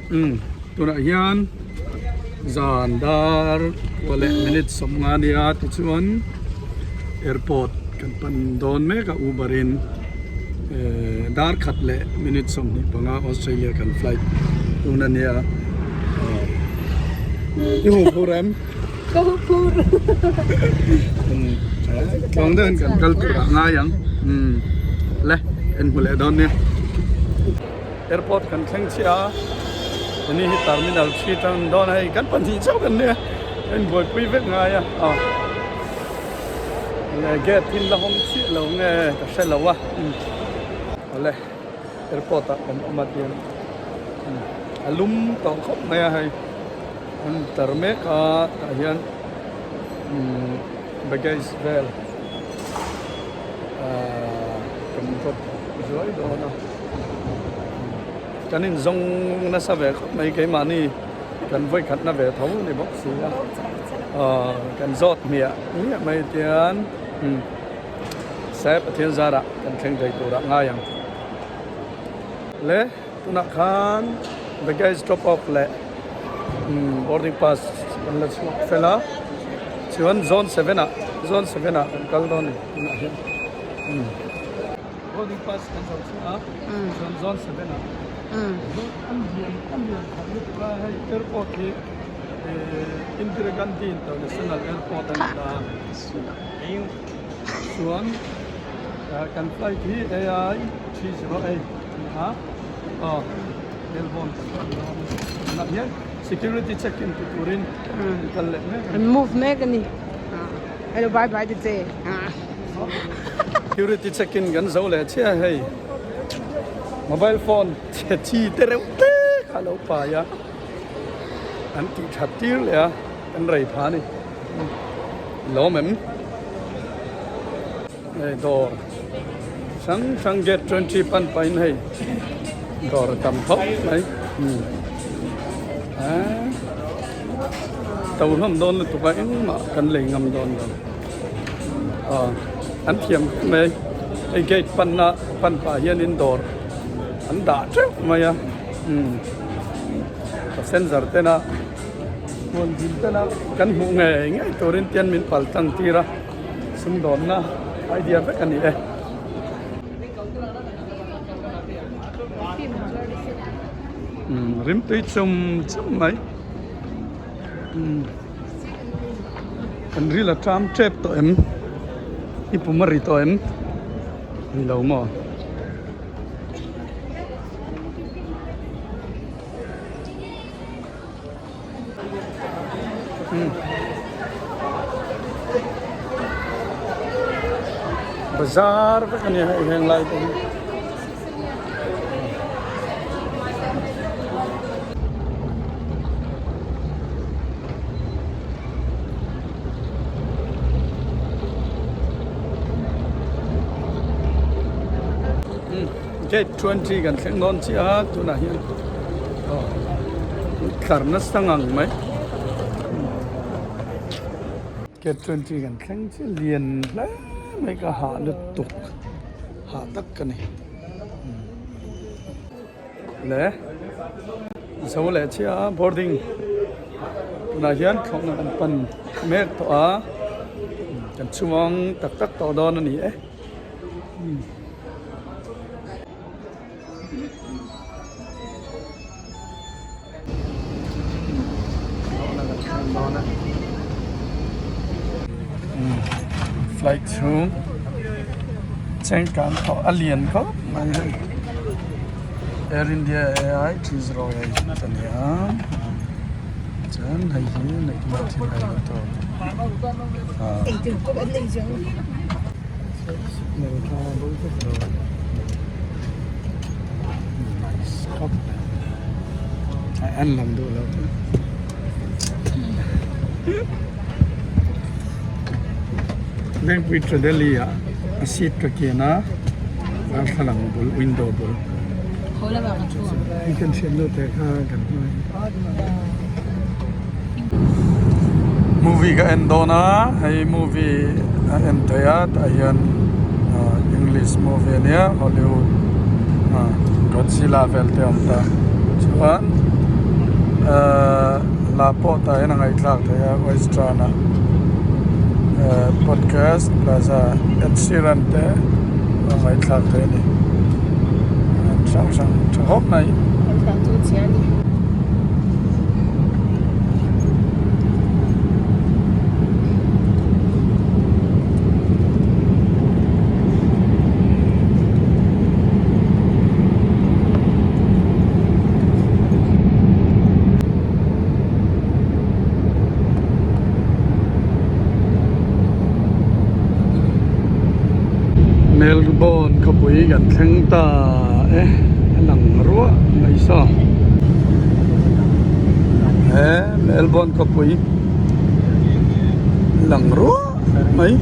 Umm tunah hian zan dar kua leh minute 15 nia tichuan airport kan pan dawn mek a Uber in eh dar khat leh minute 25 Australia kan flight tun a nia i hu phur em? Ka hu phur. Tluang deuhin kan kal tur a ngai ang umm le en hmu leh dawn nia. Airport kan thleng chiah a, heni hi terminal 3 tang dawn a hei kan pahnih chauh kan nia kan inbuaipui vek ngai a aw enge gate hi la hawng chiah lo nge ka hre lo a awle airport ah kan awm a tiang a lum tawh khawp mai a hei an tar mek a tah hian baggage vel ahh kan drop zuai dawn a. Kan inzawng nasa ve khawp mai keimahni kan vawikhatna ve tho a ni bawk si a aw kan zawt hmiah hmiah mai tian se Pathian zarah kan thleng thei turah ngai ang le tunah khan baggage drop off leh boarding pass kan la chhuak fel a chuan zone seven ah zone seven ah kan kal dawn a ni tunah hian. Boarding pass kan zo chhuah a, chuan zone 7 ah an lian a lian khat lutuk a, hei airport hi Indira Gandhi International Airport a ni ta chuan kan flight hi AI 308 a ni a, aw Melbourne kan pan dawn a ni, tunah hian security check in ti turin an kal leh mek a ni. An move mek a ni. Hello bye bye te che. Security check in kan zo leh chiah a hei mobile phone chhe chi te reuh te kha lo pai a an tih that tir leh a kan rei pha a ni lawm em hei dawr hrang hrang gate 20 pan pahin hei dawr a tam khawp mai eee to hlawm dawn lutuk a engmah kan lei ngam dawn lo. Aw an thiam khawp mai hei gate panna pan pah hianin dawr an dah teuh mai a umm passenger tena huan dil tena kan hmuh ngei ngei turin tian min pal tlang tir a sumdawnna idea vek a ni e. Umm rimtui chum chum mai umm. Kan ril a ṭam ṭep tawh em? I pum a ri tawh em? Ni lo maw? Bazar vek a nia hei heng lai te hi. Gate 20 kan thleng dawn chiah a tunah hian tlar nasa ngang mai gate 20 kan thleng chiah lian hle mai ka hah lutuk hah tak ka ni. Le zo leh chiah a boarding tunah hian thlawhna kan pan mek tawh a kan chuang tak tak tawh dawn a ni e. Flight chhung chengkang tawh a lian khawp mai hei Air India AI 308 a ni a chuan hei hi neihna thil a in tawp a en lam duh lo Lengpui to Delhi ah a seat ka kian a darthlalang bul window bul kan hriat lut te kha kan hmai Movie ka en dawn a hei movie a en theih a tah hian English movie a nia Hollywood Godzilla vel te a awm ta chuan. Ahh hla pawh tah hian a ngaihthlak theih a western a ahh podcast plaza Ed Sheeran te a ngaihthlak theih a ni hrang hrang tha khawp mai. Melbourne khawpui kan thleng ta e a lang ruah mai saw he Melbourne khawpui lang ruah mai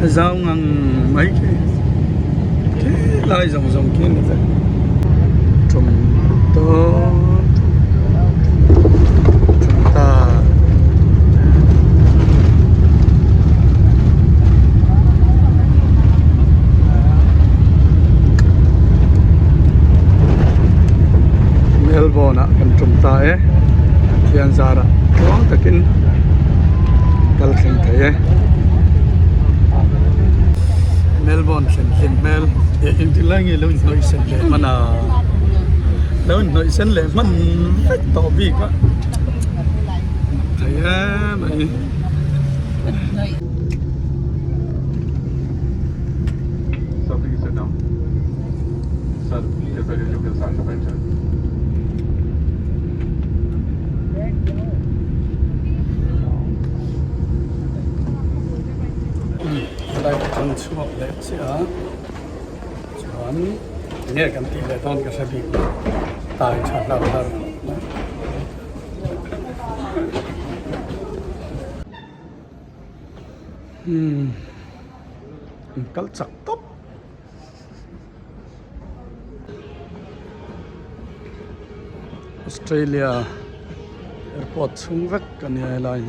a zau ngang mai khi khi lai zawng zawng khi a ni vek tum dawn tum ta. Melbourne ah kan tum ta e Pathian zarah tluang takin kal thleng thei e Melbourne thlen hlim hmel eh engtin lai nge lo inhnawih sen leh hman a lo inhnawih sen leh hman vek tawh bik a thei em mai. Helai ka thang chhuak leh chiah a chuan enge kan tih leh dawn ka hre bik lo tai tha hlar hlar khawp mai. Umm kal chak tawp. Australia airport chhung vek a nia helai hi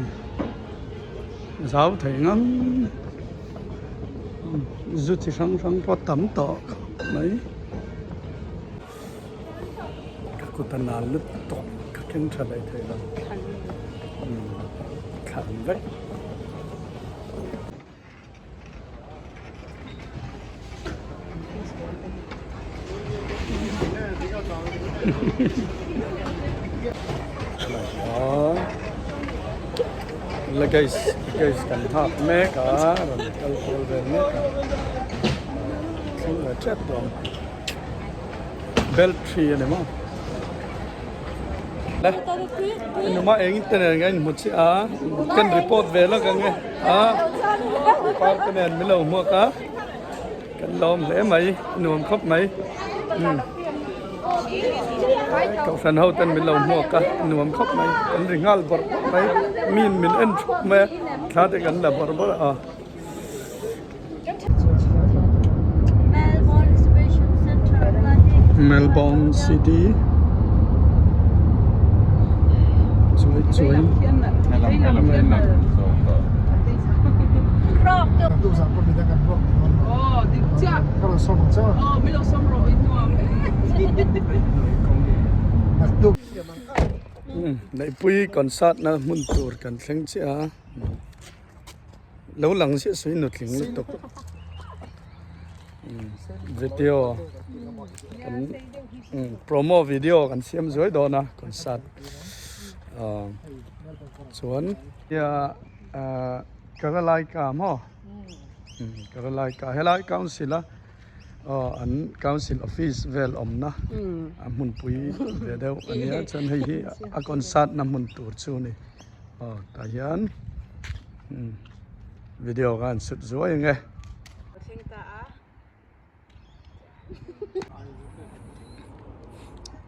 zau thei ngang zu chi hrang hrang pawh a tam tawh khawp mai ka kut a nal lutuk ka keng tha leh thei lo thlan vek. Luggage luggage kan nghak mek a rawn kal kual vel mek a thleng ve tep tawh ang belt tree a ni maw le engemaw eng te nen kan inhmu chiah a kan report ve lawk ang e a par te nen min lo hmuak a kan lawm hle mai a nuam khawp mai umm kohhran ho ten min lo hmuak a a nuam khawp mai kan ri nghal bawrh bawrh mai mi in min en thup mai a thla te kan la bawrh bawrh a. Melbourne City chuai chuai Neihpui concert na hmun tur kan thleng chiah a. Lo lang ziah sawi nutling lutuk video kan promo video kan siam zuai dawn a concert ah chuan nia ah Karalaika maw Karalaika helai council a aw an council office vel awmna a hmunpui ve deuh a nia chuan hei hi a concert na hmun tur chu a ni. Aw tah hian video kha an sut zuai ang e.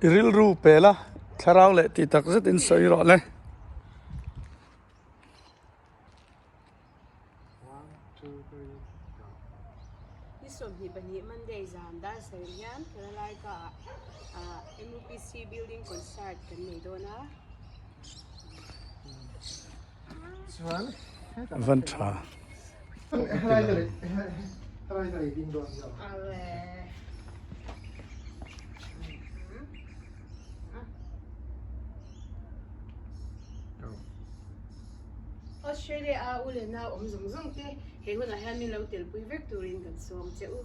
I rilru pel a thlarau leh tih tak zet in sawi rawh le. Ni 22 Monday zan dar sarih hian Keralaika ah MUPC building concert kan nei dawn a. Van tha. Australia a u leh nau awm zawng zawng te he hunah hian min lo telpui vek turin kan sawm che u.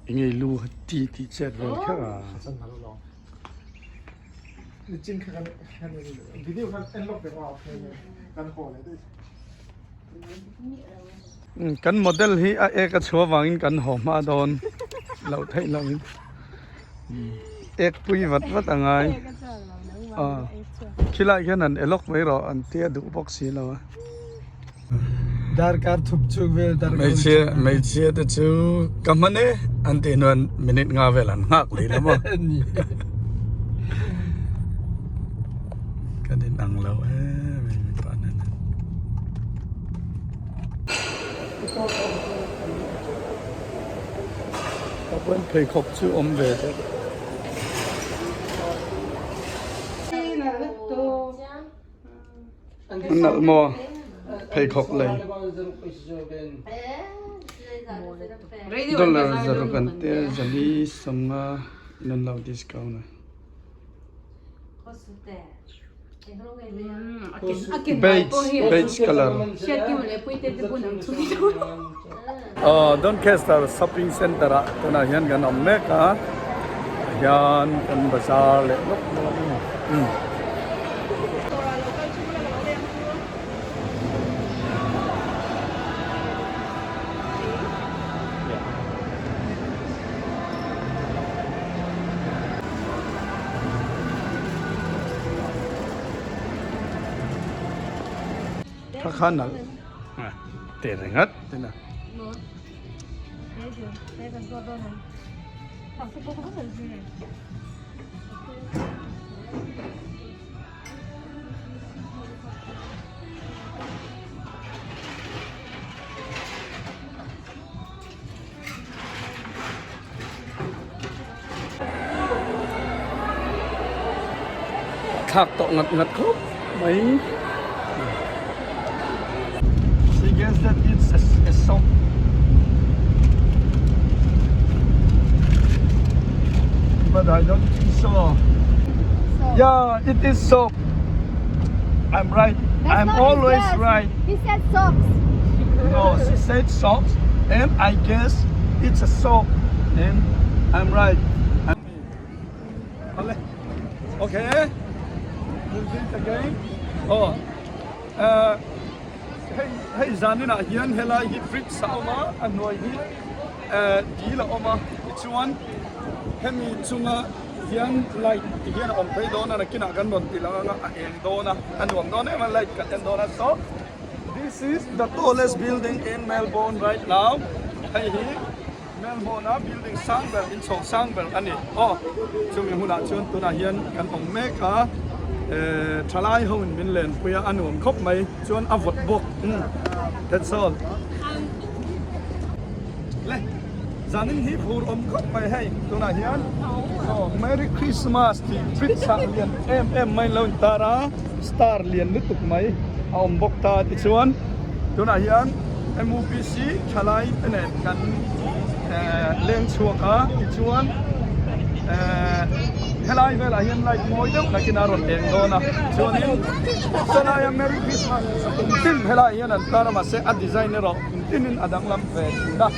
Enge lu ti tih chet vel kher a. Kan model hi a ek a chhuah avangin kan haw hma dawn loh theih loh in ek pui vat vat a ngai khilai khian an elawk mai rawh an tia duh bawk si lo a. Darkar thup chuk vel darkar Hmeichhia hmeichhia te chu ka hman e an tih hnuan minute nga vel an nghak leh lo maw kan in ang lo em em mipa nen ka pawn pheikhawk chu awm ve deuh. Nalh maw pheikhawk lei dollar zaruk an tia zali sawmnga in an lo discount a. Beige beige colour. Aw Doncaster shopping centre ah tunah hian kan awm mek a hian kan bazar leh lawk lawk a ni. Kha kha nalh teh ringawt tin a. Thlak tawh ngat ngat khawp mai. She guess that it's a soap. But I don't think so. Yeah, it is soap. I'm right. That's I'm not his always guess. right. He said socks. No, she said socks, and I guess it's a soap, and I'm right. Okay. Repeat again. Oh. Hei hei zanin ah hian helai hi fridge a awm a a hnuai hi dil a awm a tichuan hemi chunga hian light ti hian a awm phei dawn a nakinah kan rawn ti lang anga a eng dawn a a nuam dawn em a light kan en dawn a so this is the tallest building in Melbourne right now hei hi Melbourne a building sang ber inchhawng sang ber a ni aw chumi hunah chuan tunah hian kan awm mek a eh thalai ho in min lenpui a a nuam khawp mai chuan a vawt bawk umm that's all le zanin hi phur awm khawp mai hei tunah hian aw merry christmas tih fridge ah lian em em mai an lo intar a star lian lutuk mai a awm bawk ta tichuan tunah hian M_U_P_C thalai te nen kan leng chhuak a tichuan helai velah hian light mawi deuh takin a rawn eng dawn a chuanin sawlaia merry christmas kum tin helaiah hian an tar a mahse a design erawh kum tinin a danglam ve thin a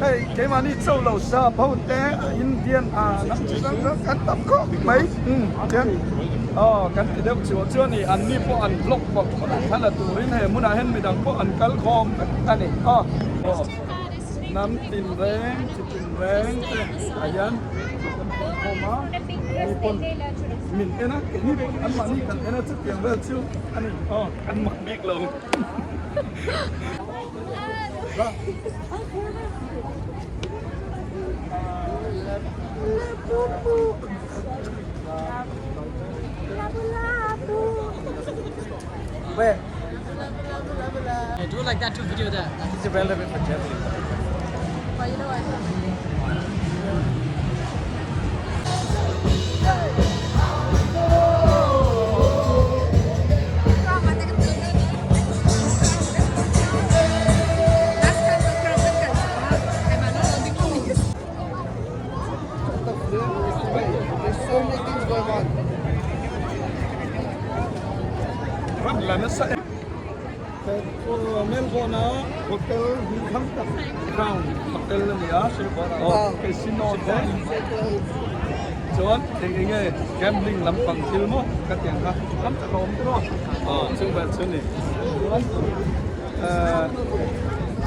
hei keimahni cho lo sap ho te Indian a hnam chi hrang hrang kan tam khawp mai tian aw kan ti deuh chuah chuan ni anni pawh an vlog bawk thla la turin hei hmunah hian midang pawh an kal khawm vek a ni aw. Hnam tin reng chi tin reng te ah hian kan pawh khawm a mi pawn min en a keini pawn an mahni kan en a chutiang vel chu a ni aw kan mak bik lo. I do like that to video that. It's relevant for Germany. But you know what? There's so many things going on. Ram la nasa em. Melbourne a hotel hming tak Crown Hotel a ni a aw casino te chuan eng eng nge gambling lampang thil maw ka ti ang kha tam tak a awm tawh a aw chu vel chu a ni chuan ehh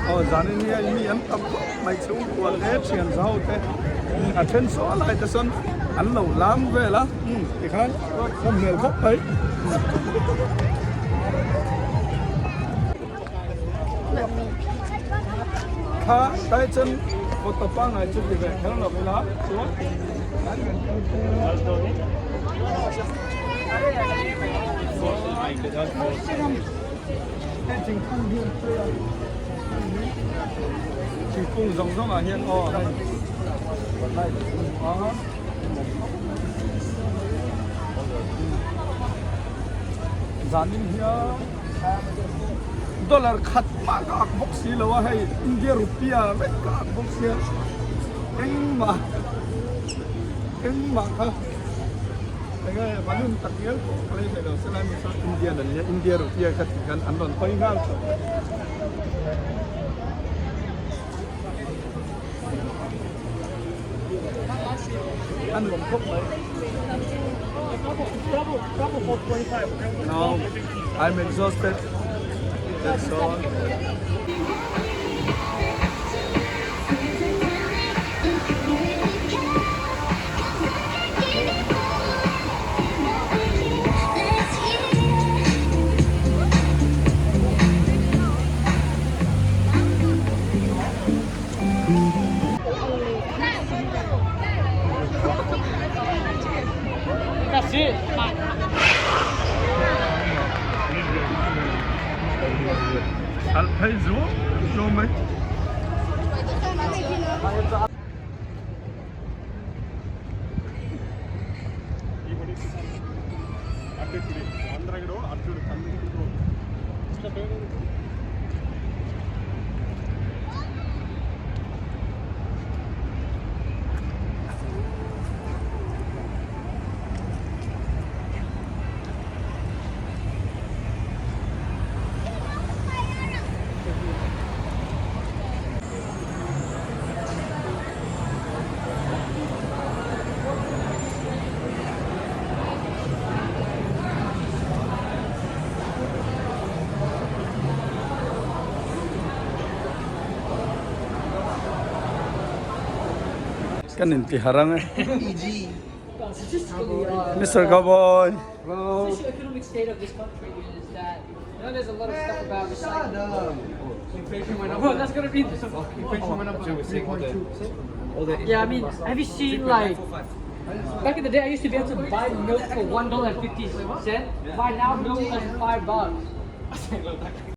aw zanin hi hei mi an tam khawp mai chhungkua te thian zau te a then saw lai te sawn an lo lam vel a tikhan ka hmel khawp mai. Kha tai chuan photo pangngai chu ti ve kher lo ila chuan an rawn kal phei a. Hei thingkung hi an phei a, thingkung zawng zawng ah hian aw hei light an hmu a. Zanin hian dollar khat mah ka ak bawk si lo a hei India rupee vek ka ak bawk sia engmah engmah kha enge balloon tak ngial pawh ka lei thei lo selai hmun sawn Indian an nia India rupee kha tih khan an rawn hawi nghal tawh. A nuam khawp mai. Now I'm exhausted. That's all. Alh phei zuau zuau mai. Kan inti har ang e. Mister Cowboy. Yeah, I mean, have you seen like back in the day? I used to be able to buy milk for $1.50. Right now, milk costs $5.